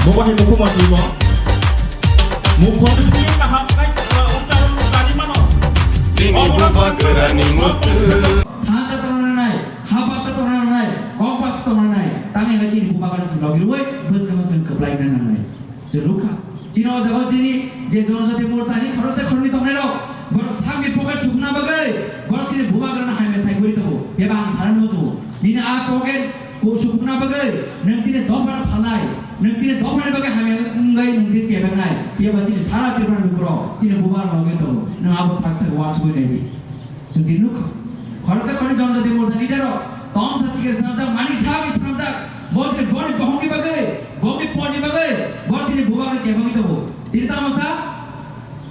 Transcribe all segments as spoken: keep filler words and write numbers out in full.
Obo hai mukhumo twi mo. Mukhumo twi kaham khai, uh, uchcharon khlai mano. Chini bubagrani muktwi. Thansa tongna nai, khapasa tongna nai, kokbasa tongna nai, tangwi hai chini bubagrano chwng logi rwui bwskango chwng kwplai na nangnai. Chwng nukha. Chini o jaga chini je Jonojati Morchani khoroksa khoroknwi tongnairok, borok sakni pocket sukna bagwi, borok tini bubagrano hamya sai kwrwi tongo. Eba ang sana muchungo. Nini a pocket Ko sukna bagwi nwng tini dophano phalnai, nwng tini dophani bagwi hamya wngwi nwng tini kebengnai, phiya ba chini sara Tripura lukurok chini bubagrano logi tongo, nwng abo sak sak uansugwi nai di. Chwng tini nukha. Khoroksa khoroknwi Jonojati Morcha leader rok tongsa sikir swnamjak, Manik Saha bai swnamjak, bo tini boni bohongni bagwi, boni porni bagwi, bo tini bubagrano kebengwi tongo. Tini tamo sa,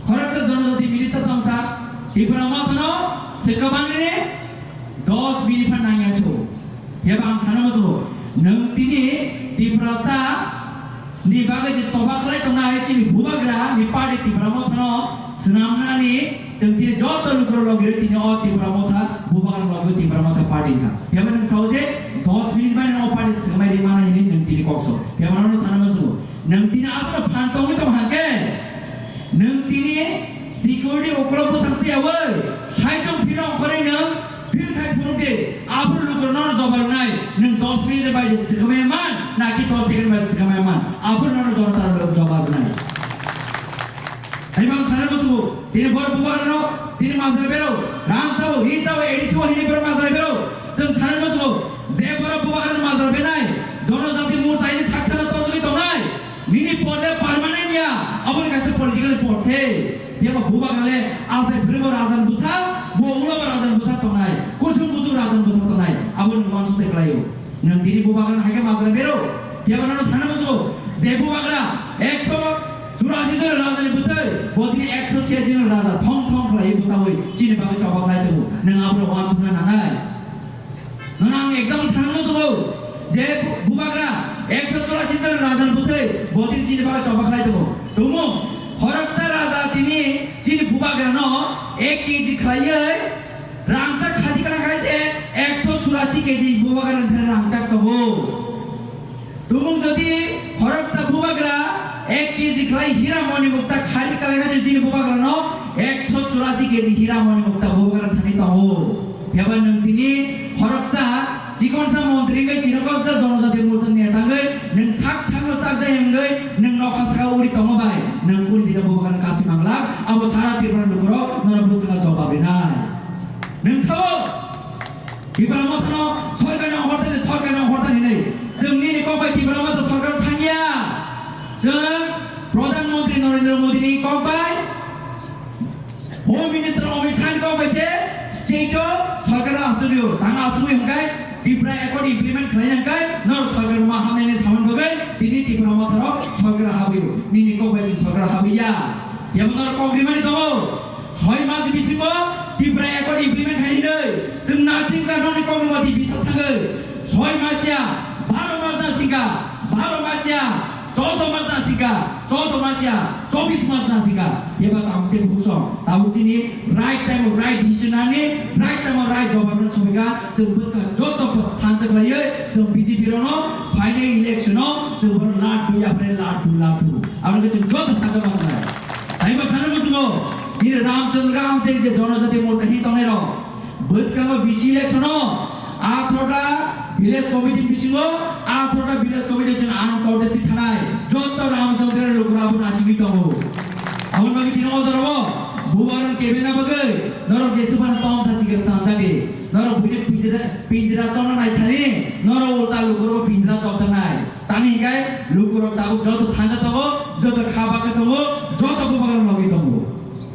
khoroksa Jonojati minister tongsa, Tipra Mothano swkabangni dos minute phan nangya chu. Phiya ba ang sana muchungo, nwng tini Tiprasa ni bagwi je choba khlai tongnai chini bubagra ni party Tipra Mothano swnamnani chwng tini joto lukurok logi rwi tini o Tipra Motha bubagra logi Tipra Motha party wngkha. Phiya ba nwng sao je dos minute bai no party swkmai ri mana hinwi nwng tini kok so. Phiya ba nono sana muchungo, nwng tini aswk phan tongwi tong hangke, nwng tini security ukolog bwsang twiyawi saichung phirong khorwi nwng Phil khai phunuk di, aphuru lukurok nono jobab rwnai, nwng dos minute bai de swkhamaya man, naki dos second bai swkhamaya man, aphuru nono jonotaro jobab rwnai. Hai mang sana muchungo, tini borok bubagrano, tini majra bero, rang sao, ri sao, A D C o hini borok majra bero, chwng sana muchungo, je borok bubagrano majra benai, Jonojati Morcha ini saksano tojogwi tongnai, Nini pod le permanent ya, aboni kaisa political pod se. Phiya ba bubagra le asai phwrwngbo rajan bwsa, bo ulo bo rajan bwsa tongnai, kusung kusung rajan bwsa tongnai, aboni uansuk tei klaio. Nwng tini bubagrano hai khe majra bero. Phiya ba nono sana muchungo, je bubagra ekso churasi jon rajani bwtwi, bo tini ekso chhiyasi jon raja thong thong khlaiwi bwsaui chini bagwi choba khlai tongo. Nwng abono uansukna nangnai. Nono ang example sana muchungo je bu-, bubagra ekso churasi jon rajan bwtwi bo tini chini bagwi choba khlai tongo. Tumung khoroksa raja tini chini bubagrano ek K G khlaiwi rangchak khadi kana khai se ekso churasi K G bubagrani thani rangchak tongo. Tumung jodi khoroksa bubagra ek K G khlai hira moni mukta khari kalai kha chini bubagrano ekso churasi K G hira moni mukta bubagra thani tongo. Phiya ba nwng tini khoroksa chikonsa montri wngwi chini khoroksa Jonojati Morcha ni neta wngwi nwng sak sakno chakjai wngwi nwng nokha saka uri tongo bai nwng kuni dina bubagrano kasui mangla abo sara Tripura lukurok nono bwskango jobab rinai. Nwng sao? Tipra Mothano sorkarni ongkhorthani, sorkarni ongkhorthani hinwi. Chwng nini kok bai Tipra Motha sorkar thangya. Chwng Pradhan Mantri Narendra Modi ni kok bai, Home Minister Amit Shah ni kok bai se state o sorkar asugwi o. Tang asugwi hwnkhe Tipra Accord implement khlaina hwnkhe norok sorkar ma hamnai hinwi samani bagwi tini Tipra Motha rok sorkar habwi o. Nini kok bai chwng sorkar habwi ya. Yabo norok kok rimani tongo. Soi mas bisingo Tipra Accord implement khai hinwi chwng nasingkha nokni kokni wati bisa thangwi. Soi mas ya, baro mas nasingkha, baro mas ya, choudo mas nasingkha, choudo mas ya, chobis mas nasingkha. Yeba tamo tei bukhuksong. Tabuk chini right time o right decision nani, right time o right jobab no somoika, chwng bwskang joto thansa khlaiwi, chwng B J P rokno final election o, chwng bono laddu yapre laddu laddu. Aboni khe chwng joto thansa manai. Taibo sana muchungo, chini Ramchandra Amcheng je Jonojati Morcha hin tongnai rok. Bwskango V C election o atharo ta village committee bisingo atharo ta village committee chwng uncontested thanai. Joto Ramchandra ni lukurok abo nasigwi tongo. Aboni bagwi tini o jorao bubagrano kebengna bagwi norok jeswk phano tongsa sikir sanjagwi norok buini pinjra, pinjra chona naithani norok ulta lukurokbo pinjra chopjaknai. Tangwi hinkhe lukurok tabuk joto thansa tongo, joto kha baksa tongo, joto bubagrano logi tongo.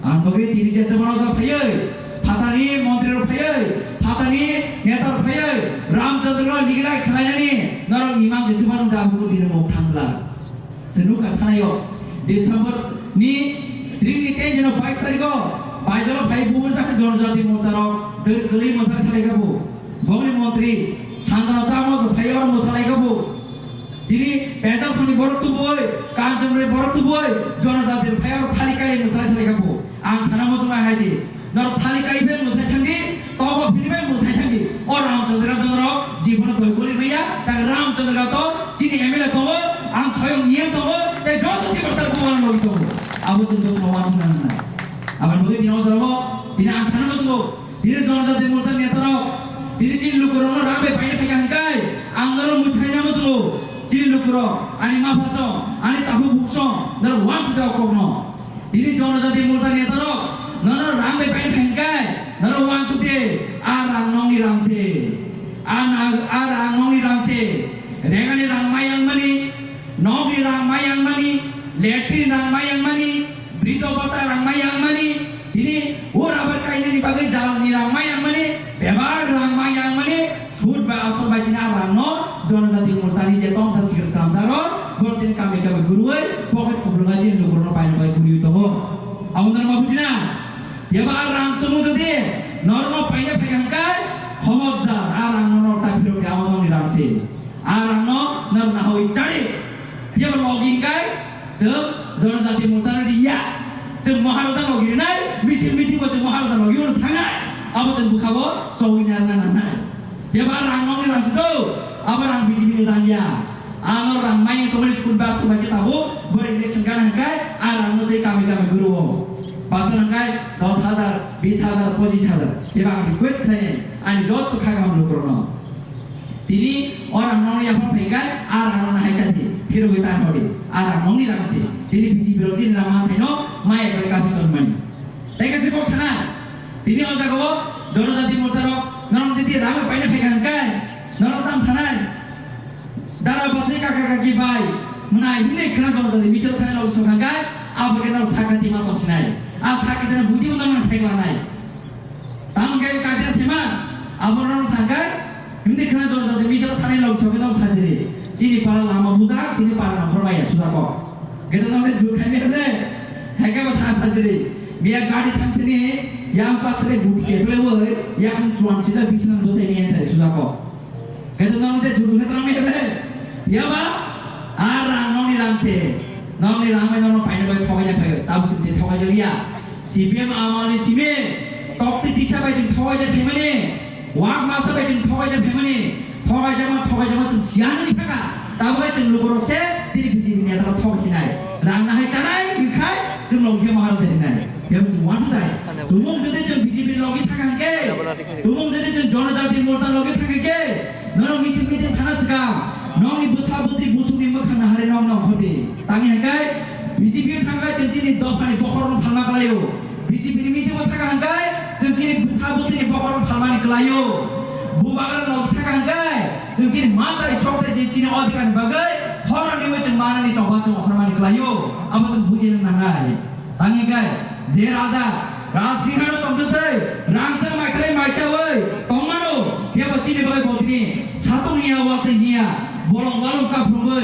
Ang bagwi tini jesa mano sa phaiwi, phatani montri rok phaiwi, phatani neta rok phaiwi, Ramchandra rok ligilai khwlainani norok imang jesa mano da bukur dini mok thangla. Chwng nukha thanaio, December ni trini tei jeno bais tarikh o Baijalo phai bukur jakha Jonojati Morcha rok dwr kwlwi mwsa thalaikha bo. Bongni montri Santana Chakma so phai oro mwsa laikha bo. Tini Pecharthani borok tubui, Kanchanpuri borok tubui, Jonojati phai oro thali kai mwsa thalaikha bo. Ang sana muchungnai hai se. Norok thali kai bai mwsai thangdi, tobo phiri bai mwsai thangdi. O Ramchandra norok jibono doi goli maya, Tang Ramchandra Gator, chini M L A tongo, ang Soyong E M tongo, tei joto Tiprasa bubagrani logi tongo. Abo chwng bwskango uansukna nangnai. Aboni bagwi tini o jorao, tini ang sana muchungo, tini Jonojati Morcha netarok, tini chini lukurokno rang bai paina phaikha hwnkhe, ang norok mui phaina muchungo, chini lukurok, ani maphasong, ani takhuk buksong, norok uansukjak kokno. Tini Jonojati Morcha netarok, nono rang bai paina phaikha hwnkhe, norok uansuk di, a rang nokni rang se. A na-, a rang nokni rang se. Rengani rang mai yang mani, nokni rang mai yang mani, latrine rang mai yang mani, bridho bhata rang mai yang mani, tini o rubber kainani bagwi jalni rang mai yang mani, bebak rang mai yang mani, sud bai asol bai tini a rangno Jonojati Morchani je tongsa sikir samsaro, bo tini kami kami gurui, pocket kuplunga chini lukurokno paina bai guriui tongo. Amo nang ma bujina? Yaba a rang tumu jodi norokno paina phaikha hwnkhe, khobordar, a rangno norok ta phirok di, amo nokni rang se. A rangno norok nahaui chari. Phiya bo logi hwnkhe chwng Jonojati Morchano riya. Chwng Maharaja logi rinai, misil meeting bo chwng Maharaja logi oro thangnai. Abo chwng bwkha bo chowui narwkna nangnai. Phiya bo a rang nokni rang se do, abo rang B J P ni rang ya. Ano rang maya tongmani school bus bai khe tabuk, bo election gana hwnkhe a rangno tei kami kami guru o. Pasal hwnkhe dos hajar, bis hajar, pochis hajar. Phiya bo ang request khlainai, ani joto kha kaham lukurokno. Tini o rang nokni yaphang phaikha, a rang nokno hai chadi, phirogwi ta hodi, a rang nokni rang se. Tini B J P rok chini rang manthaino maya bai kasi tongmani. Tei kaisa kok sana, tini o jagao Jonojati Morcha rok norok titi rang bai paina phaikha hwnkhe, norok tam sanai. Dara bwsai kaka kaki bai, mwnai hwnwi khwna Jonojati Misil thani log sokha hwnkhe, abo khe norok sakha tima tong sinai. A sakha tima budi bo norok sai klanai. Tamo khe kadia sema, abo norok sangkhe, hindi khna Jonojati Misil thani log soke norok sajiri. Chini para lama bujak, tini para nongkhor maya sujako. Gede nong le jur khaini hable, haike ba tha sajiri. Biya gari thang sini, yang pas re gut ke ble woi, yang chuan sida bisnan bosai ni sai sujako. Kaitor nong te judu khe tong mia ble. Yaba, a rang nokni rang se. Nokni rang bai nokno paina bai thogai na phaio. Tabuk chwng te thogai jak ya. C P M amani simi. Tok twi tisa bai chwng thogai jak phaimani. Wak masa bai chwng thogai jak phaimani. Thogai jak ma, thogai jak ma chwng siya nwi thaka. Tabuk bai chwng lukurok se tini B J P neta rok thogai sinai. Rang nahai chanai, wngkhai chwng longkhe Maharaj rinai. Yang chwng uansuk dai. Tumung jodi chwng B J P logi thangkha hwnkhe, tumung jodi chwng Jonojati Morcha logi thangkha hwnkhe, norok misil meeting thangna swkang, nokni bwsa bwtwi busukni mwkhang nahari nok nongkhordi. Tangwi hwnkhe B J P thangkha chwng chini dophani bokhorokno phalma kwlaio. B J P ni meeting o thangkha hwnkhe chwng chini bwsa bwtwini bokhorokno phalmani kwlaio. Bubagra logi thangkha hwnkhe chwng chini mantai soktai je chini odhikarni bagwi khoroknwi chwng manani choba chwng ongkhormani kwlaio. Abo chwng bujina nangnai. Tangwi khe je raja, rajsingha no tongtwtwi, rangchak maikhlai maichawi tongmano, phiya bo chini bagwi bo tini satung hiya, watwi hiya, bolong walong kaphungwi,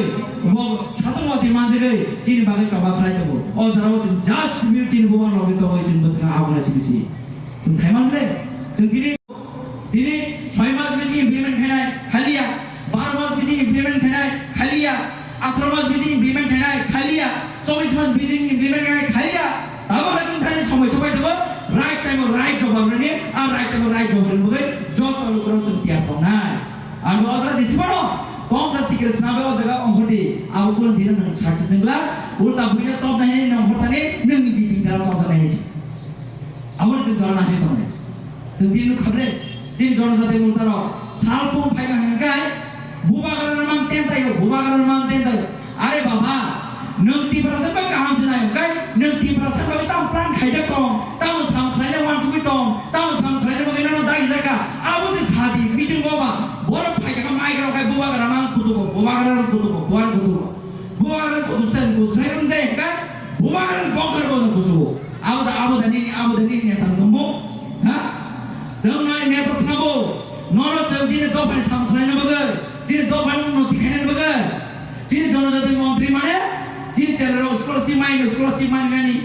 bo satung watwi manjagwi chini bagwi choba khlai tongo. O jorao chwng just mute chini bubang logwi tongwi chwng bwswkang abuna sibisi. Chwng saiman le, chwng tini Tini soi mas bising implement khainai khaliya, baro mas bising implement khainai khaliya, atharo mas bising implement khainai khaliya, chobis mas bising implement khainai khaliya. Tamo hai chwng thani somoi sobai tongo, right time o right jawab rwni, a right time o right jawab rwni bagwi joto lukurok chwng tiyar tongnai. Ang bo ojra jismano kongsa sikir sinabe o jaga ongkhordi, abo kun dina nang sakchi jengla, ulta buina chobnai nang khortani, nang niji bintara chobnai. Abo chwng jora nai tongnai. Chwng bini nukha ble, chini Jonojati Morcha rok sal pung phaikha hwnkhe, bubagra rwmang ten taio, bubagra rwmang ten taio. Are baba, nwng Tiprasa bai kaham se nai hwnkhe, nwng Tiprasa bai tamo plan khaijak tong, tamo sam khlaina uansugwi tong, tamo sam khlaina bagwi nono dagi jakha. Abo se sadi meeting o ba, borok phaikha mic rok khai bubagra rwmang kutugo, bubagra rwmang kutugo, bubagra kutugo. Bubagra kutusai kutusai wngse hwnkhe, bubagra boxer bono kusugo. Abo da, abo da nini, abo da nini neta tongmo? Ha? Chwng nai neta swnabo. Nono chwng chini dophani sam khwlaina bagwi, chini dophani unnoti khainani bagwi. Chini Jonojati Montri mane, chini chera rok scholarship mai, scholarship mai nani.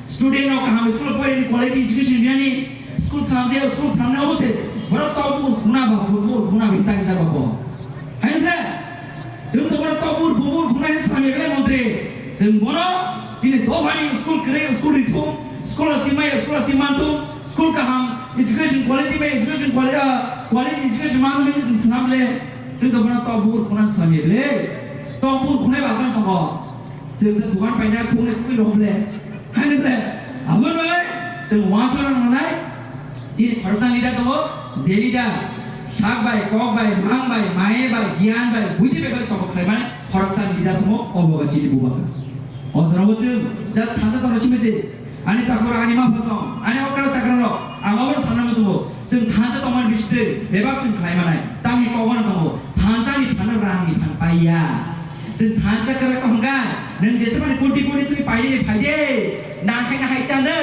Student rok kaham school porini quality education rinani. School sanam je school sanam obo se. Borok tobur khuna ba, bubur khuna bi tak jaba bo. Hai na? Chwng to bono tobur bubur khunai samya khe montri. Chwng bono chini dophani school kwrwi, school rithum, school o simai, school o simanthum, school kaham, education quality bai education quali-, ah, quality education manthum hinwi chwng swnam le. Chwng tongmano tok bukur khunang sami le. Tok bukur khunai ba kan tongo. Chwng ta dukan paina khunai khunai rok le. Hai le. Abon bai. Chwng wansora nangnai. Chini khoroksa leader tongo. Je leader. Sak bai, kok bai, mang bai, maye bai, giyan bai, buidi bai bai chobok khlaimani khoroksa leader tongo. Obo chini bubagra. O jorao chwng just thangsa tongna simi se. Ani takhuk rok, ani ma phasong, ani okra chakra rok, ang obono sanna muchungo. Chwng thansa tongmani bisitwi bebak chwng khlai manai. Tamni kokno tongo, thansa ni phano rang ni phan paiya. Chwng thansa kwrak tong hwnkha, nwng jesa mani koti koti twi painani phai de, nang khaina hai chan de,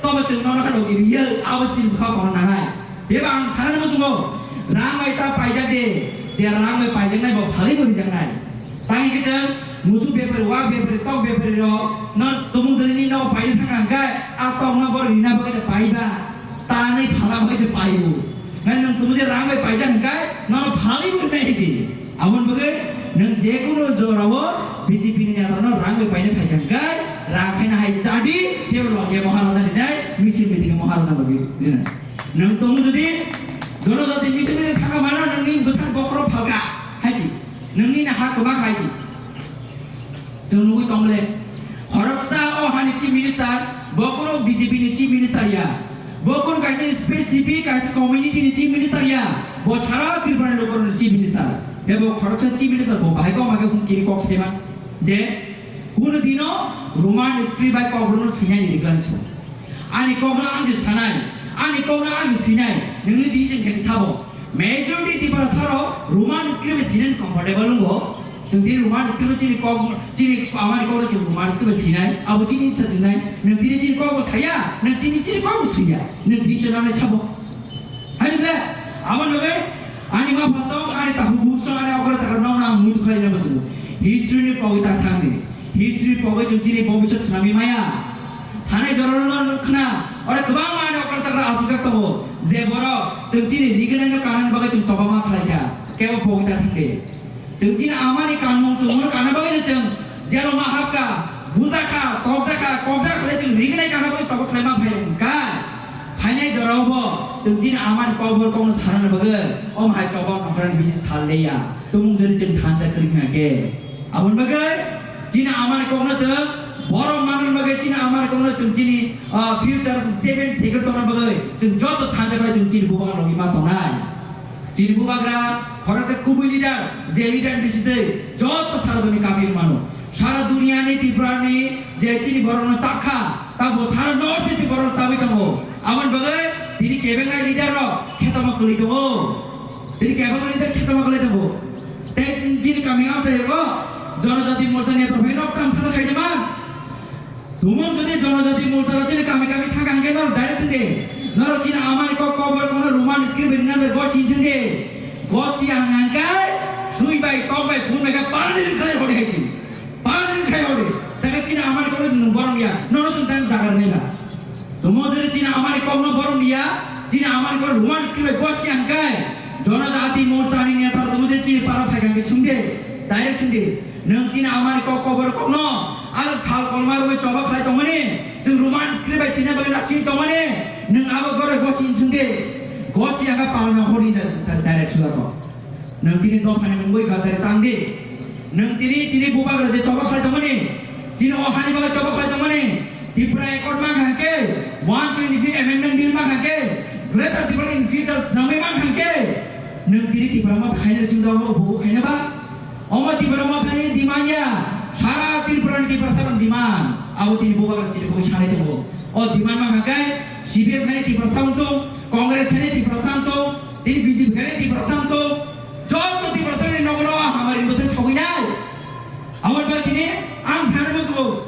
tobo chwng nono kha logi riyo, abo chini bwkha kono nanai. Bebak ang sanna muchungo, rang bai ta paijak de, je rang bai paijaknai bo phalwi bo rijaknai. Tang hwnkhe chwng musuk bepari, wak bepari, tok bepari rok no tumung jani ni nogo paina thang hwnkhe a tok no borok rina bagwi ta pai ba, ta nai phala bagwi se pai o. Nai nwng tumung je rang bai paijak hwnkhe nono phalwi bo rinai hai se. Aboni bagwi nwng je kunu jorao B J P ni neta no rang bai paina phai kha hwnkhe rang khaina hai chadi, tei bo longya Maharaja ni nai misil meeting Maharaja logi rinai. Nwng tongo jodi jonojati misil misil thangkha mano nwngni bwsang bokhorok phalka hai si. Nwngni na ha kwbang hai si. Chwng nugwi tong le. Khoroksa o hani chief minister, bo kuno B J P ni chief minister ya. Bo kuno kaisa specific kaisa community ni chief minister ya. Bo sara Tripura ni lokorok ni chief minister. Tei bo khoroksa chief minister bo bahai kok ma khe kiri kok sema. Je kuno dino Roman script bai kok rwno sinai ni riklan chwng. Ani kokno ang je sanai, ani kokno ang je sinai, nungni decision khe sabo. Majority Tiprasa rok Roman script sinai comfortable wngbo. Chwng di Roman script chini kok, chini amani kokno chwng Roman script sinai, abo chini sa sinai, nung dini chini kokbo saya, nung chini chini kokbo suya, nung decision anai sabo. Hai ble, abo nugwi ani ma phasong, ani tahu buksong, ani okra chakra nokna ang muitu khlai nai muchungo. History ni pogwi ta thangni. History pogwi chwng chini bobiswt swnamwi maya. Thanai jorano no khna, oro kwbangma ani okra chakra asukjak tongo, je borok chwng chini rigwnaino kanani bagwi chwng chobama khlaikha, kebo pogwi ta thangdi. Chwng chini amani kanmung chwngno kana bagwi chwng jelo ma hapkha, bujakha, tokjakha, kokjak khlai chwng rigwnai kana bagwi choba khlaima phai wngkha. Phainai jorao bo chwng chini amani kokborok kokno sanani bagwi omo hai choba nongkhorni bisi sal leya. Tumung jodi chwng thansa kwrwi hwnkha khe. Aboni bagwi chini amani kokno chwng borok manna bagwi chini amani kokno chwng chini, ah, future seven second tongna bagwi chwng joto thansa khlai chwng chini bubagra logi ma tongnai. Chini bubagra khoroksa kubui leader, je leader bisitwi joto sara duni kapir mano. Sara duniani Tripurani je chini borokno chakha, tabo sara North East borok chabwi tongo. Aboni bagwi tini kebengnai leader rok khetoma kwlwi tongo. Tini kebengnai leader khetoma kwlwi tongo. Tei chini kami amchai rok Jonojati Morcha ni tongwi rok tam sana khaijama. Tumung jodi Jonojati Morcha rok chini kami kami thangkha hwnkhe norok direct sindi. Norok chini amani kok kobor kono Roman script bai rinani gosi sindi. Gosi ang hwnkhe sui bai tok bai phun bai khe parani rwkhalai hori hai si. Parani rwkhalai hori. Tei chini amani kokno chwng borom ya. Norok chwng tang jagar nai ba. Tumung jodi chini amani kokno borom ya. Chini amani kokno Roman script bai gosi ang hwnkhe Jonojati Morcha ni neta rok tumung jodi chini para phai kha hwnkhe sungdi. Direct sungdi. Nwng chini amani kok kobor kokno, aro sal kolma rwui choba khlai tongmani, chwng Roman script bai sinai bagwi nasing tongmani, nwng abo gore gosi insung di, gosi aga palna hori ja, ja, direct suda to. Nwng tini dophani mungwi gadari tang di. Nwng tini, tini bubagra je choba khlai tongmani, chini o hani bagwi choba khlai tongmani, Tripura Accord mang kha khe, one twenty-five Amendment Bill mang kha khe, Greater Tripura in future swnamwi mang kha khe, nwng tini Tipra Motha khaina sing dong, o bubu khaina ba? Omo Tipra Mothani demand ya, sara Tripura ni Tiprasa rok demand. Abo tini bubagra chini bui sanai tongo. O demand ma hwnkhe C P M khainai Tiprasa wng tong, Congress khainai Tiprasa wng tong, tini B J P khainai Tiprasa wng tong. Joto Tiprasa ni nogo no hamari bwthai sogwi nai. Abo bai tini ang sanai musugo.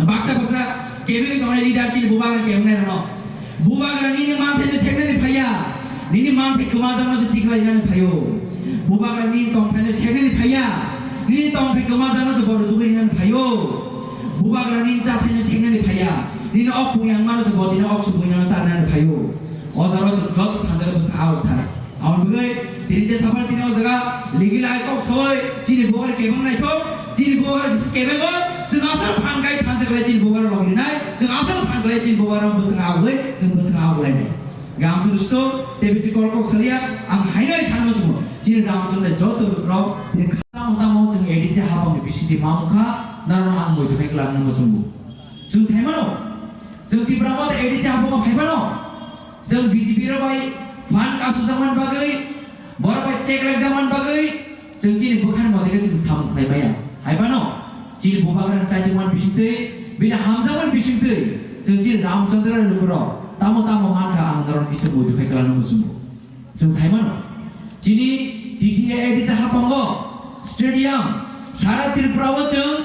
Baksa baksa kebengwi tongnai leader chini bubagra kebengnairokno. Bubagra nini manthai no seknani phaiya. Nini manthai kwmajakno se tikhlainani phaio. Bubagra nini tongthai no seknani phaiya. Nini tongthai kwmajakno se bohrok dugwi rinani phaio. Bubagra nini chathaino seknani phaiya. Nini ok pungyangmano se bo tini ok sumui nano charnani phaio. O jorao chwng joto thansa bwsa ha rok thai. Aboni bagwi tini je saphar tini o jaga legal ai kok soi chini bubagra kebeng naithok, chini bubagra kebeng o chwng aswk phan kai thansa khlai chini bubagra rok rinai, chwng aswk phan khlai chini bubagra bwswng abwi chwng bwswng abwi lainai. Gam suru sto, tei bisi kol kok salia, ang haino ai sanma chwng. Chini Ramchandra joto lukrok, tini kha tamo tamo chwng A D C hapangni bisingtwi mamung kha, norokno ang muitu khai kwlangno muchungo. Chwng saimano, chwng Tipra Motha A D C hapango phaimano, chwng B J P rok bai phan kasu jangmani bagwi, borok bai check rwjakmani bagwi, chwng chini bwkhani mote khe chwng samung khlai maya. Haibano, chini bubagrani chaitokmani bisingtwi, bini hamjakmani bisingtwi, chwng chini Ramchandra lukurok tamo tamo mankha ang norok kisa muitu khai kwlangno muchungo. Chwng saimano, chini T T A A D C hapango stadium, sara Tripura o chwng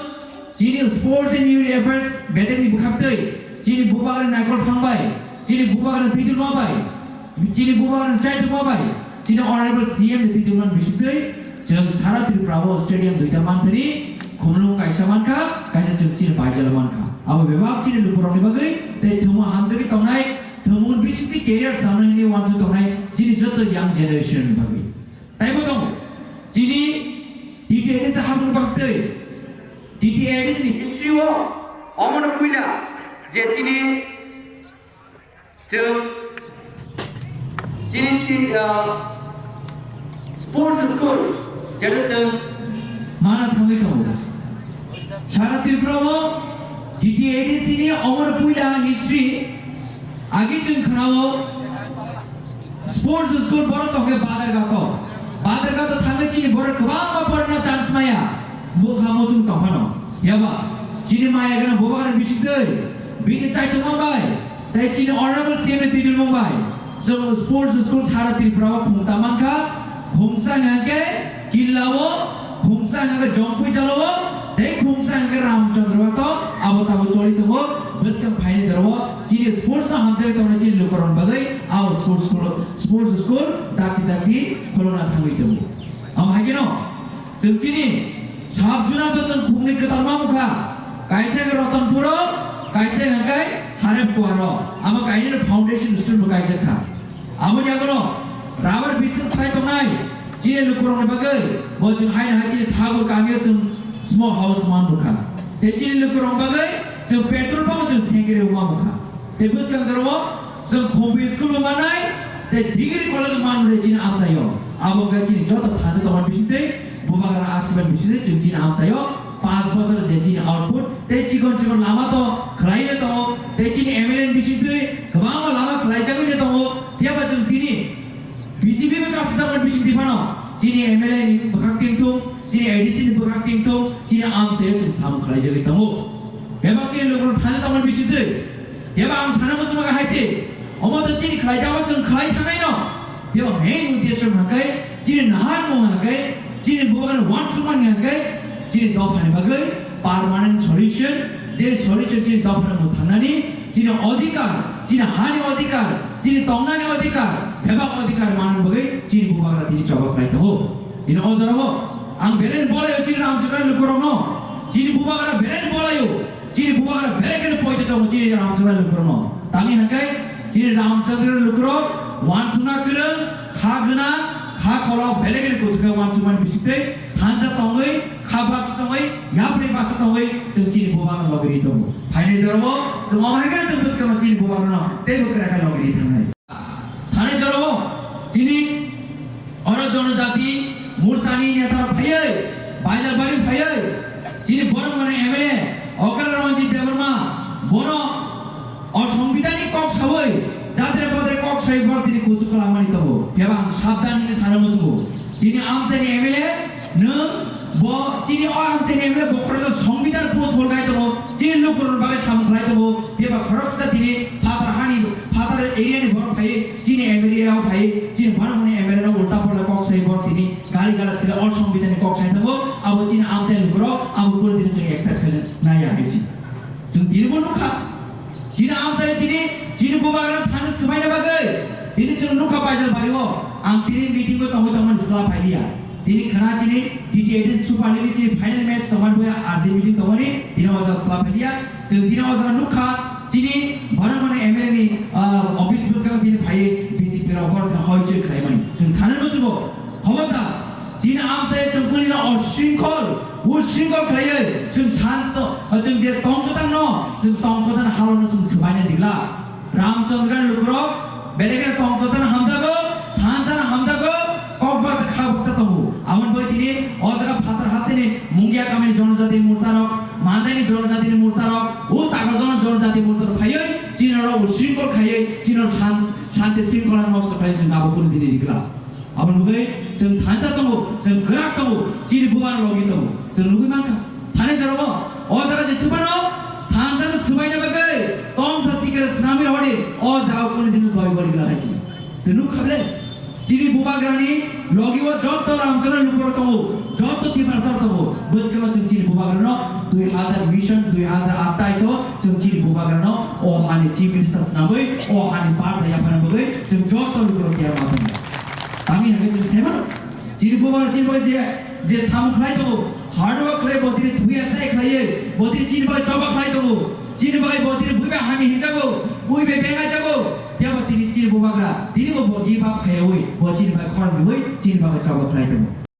chini Sports and Youth Affairs bedekni bwkhaktwi, chini bubagrani naikol thangbai, chini bubagrani twidulma bai, chini bubagrani chaitokma bai, chini Honorable C M ni twidulmani bisingtwi chwng sara Tripura o stadium duita manthani khumlung kaisa mankha, kaisa chwng chini baijala mankha. Abo bebak chini lukurokni bagwi tei thwngmung hamjagwi tongnai, thwngmung bisingtwi career samnai hwnwi uansuk tongnai chini joto young generation ni bagwi. Taibo tongo, chini T T A A D C hapung bagwi tei T T A A D C ni history o omono puila je chini Chwng chini, chini, ah, sports school, jeto chwng mana thangwi tongo. Sara Tripura o T T A A D C ni omor puila history agi chwng khnao sports school borok tongkhe Badarghat o. Badarghat o thangwi chini borok kwbangma porna chance maya. Bukha muchung tongphano. Yaba, chini maya gana bubagra bisingtwi, bini chaitokma bai, tei chini honorable C M ni twidulmung bai, chwng sports school sara Tripura o khungta mankha, khungsa hwnkhe Killa o, khungsa hwnkhe Jongpui jala o, tei khungsa hwnkhe Ramchandra Ghat o, abo tabo choli tongo, bwskang phaini jora o, chini sports no hamjagwi tongnai chini lukurokni bagwi, abo sports school, sports school dakti dakti khulokna thangwi tongo. Amo hai kheno, Chwng chini sub zona to chwng khungni kwtal ma mukha. Kaisa khe Ratanpur o, kaisa hwnkhe Harep Kuwar o. Amo kainwi no foundation stone bo kaijak kha. Aboni yagulo rubber business khai tongnai chini lukurokni bagwi bo chwng haino hai chini Thakur kami o chwng small house man mukha. Tei chini lukurokni bagwi chwng petrol pump o chwng sengkre ma mukha. Tei bwskang jora o chwng Khumbi school bo manai, tei degree college bo manmani chini amchaio. Abo wngkha chini joto thansa tongmani bisingtwi, bubagra asibad bisingtwi chwng chini amchaio panch bochor je chini output, tei chikon chikon lama to khlaiwi tongo, tei chini M L A ni bisingtwi kwbangma lama khlaijagwi tongo, phiyaba chwng tini B J P bai kasu jakmani bisingtwi phano chini M L A ni bwkhak tingthung, chini A D C ni bwkhak tingthung, chini amchaio chwng samung khlaijagwi tongo. Bebak chini lukurok thani tongmani bisingtwi, eba ang sana muchungma hai se, omo to chini khlai jama chwng khlai thangnai no. Eba main uddesho hwnkhe, chini naharmung hwnkhe, chini bubagrani uansukmani hwnkhe, chini dophani bagwi permanent solution, je solution chini dophani mung thangnani, chini odhikar, chini hani odhikar, chini tongnani odhikar, bebak odhikar manani bagwi chini bubagra tini choba khlai tongo. Tini o jorao ang belai bolaio chini Ramchandra lukurokno. Chini bubagra belai bolaio. Chini bubagra belai kheno poito tongo chini Ramchandra lukurokno. Tangwi hwnkhe chini Ramchandra lukurok uansukna kwrwng, kha gwnang, kha kholok belai kheno kuthuk khe uansukmani bisingtwi thansa tongwi, kha baksa tongwi, yapri baksa tongwi chwng chini bubagra logi ri tongo. Phainai jorao chwng omo hai kheno chwng bwskangno chini bubagrano teibo kwrak khe logi ri thangnai. Thani jorao chini oro jonojati morsani neta phaiwi, Baijalbari phaiwi, chini borok mane M L A Okra Ranjit Debbarma, bono o Songbidanni kok sawi, jadre padre kok sawi borok tini kutuk kwlangmani tongo. Phiya ba ang sabdan hwnwi sana muchungo. Chini amchaini M L A nwng bo chini o amchaini M L A bo khoroksa Songbidan post hol khai tongo, chini lukurokni bagwi samung khlai tongo, phiya ba khoroksa tini phatar hani, phatar area ni borok phai chini M L A o phai chini bana mani M L A no ulta phola kok sai borok tini gali galas khe o Songbidan ni kok sai tongo, abo chini amchai lukurok abo kunu dino chwng accept khe nai ya hinwi si. Chwng tini bo nukha. Chini amchai tini, chini bubagra thani swmaina bagwi, tini chwng nukha Baijalbari o, ang tini meeting o tongwi tongmani sla phailiya. Tini khna chini T T A D Super League ni chini final match tongmani buya R J meeting tongmani, tini o jaga sla phailiya. Chwng tini o jaga nukha, chini borok mani M L A ni, ah, office bwskango tini phaiwi B J P rok borok tini hoi choi khlaimani. Chwng sanwi muchungo, khobor da, chini amchai chwng kuli no o shrinkhol, o shrinkhol khlaiwi, chwng santo, chwng je tong kwchang no, chwng tong kwchang halo no chwng swbaina digla. Ramchandra lukurok, belai kheno tong kwchang hamjago, thansa no hamjago, kok baksa kha baksa Aboni bagwi tini o jaga phatar hasteni Mungia kamini jonojati morsarok, Mandaini jonojatini morsarok, o Takarjona jonojati morsarok phaiwi chini oro usringkol khaiwi chini oro san-, shanti sringkhola nosto khlaiwi chwng abo kunu dini rikla. Aboni bagwi chwng thansa tongo, chwng kwrak tongo, chini bubar logi tongo. Chwng nugwi mankha, thani jorao o jaga je swbano thansa no swbaina bagwi tongsa sikre swnamwi rohordi, o jaga kunu dino doi bori glak hai si. Chwng nuk kha ble? Chini bubagrani logi o joto Ramchoro lukurok tongo, joto Tiprasa tongo. Bwskangno chwng chini bubagrano dui hazar mission, dui hazar atais o chwng chini bubagrano o hani chief minister swnamwi, o hani barsa yaphana bagwi chwng joto lukurok tiyar ma tongo. Tami hwnwi chwng sai mano. Chini bubagra chini bai je, je samung khlai tongo, hard work khlai, bo tini thuya sai khlaiwi, bo tini chini bai choba khlai tongo, chini bai bo tini buibai hani hinjago, buibai bengai jago, phiya bo tini chini bubagra, tini bo, bo give up khaiwi, bo chini bai khorang riwi, chini bai choba khlai tongo.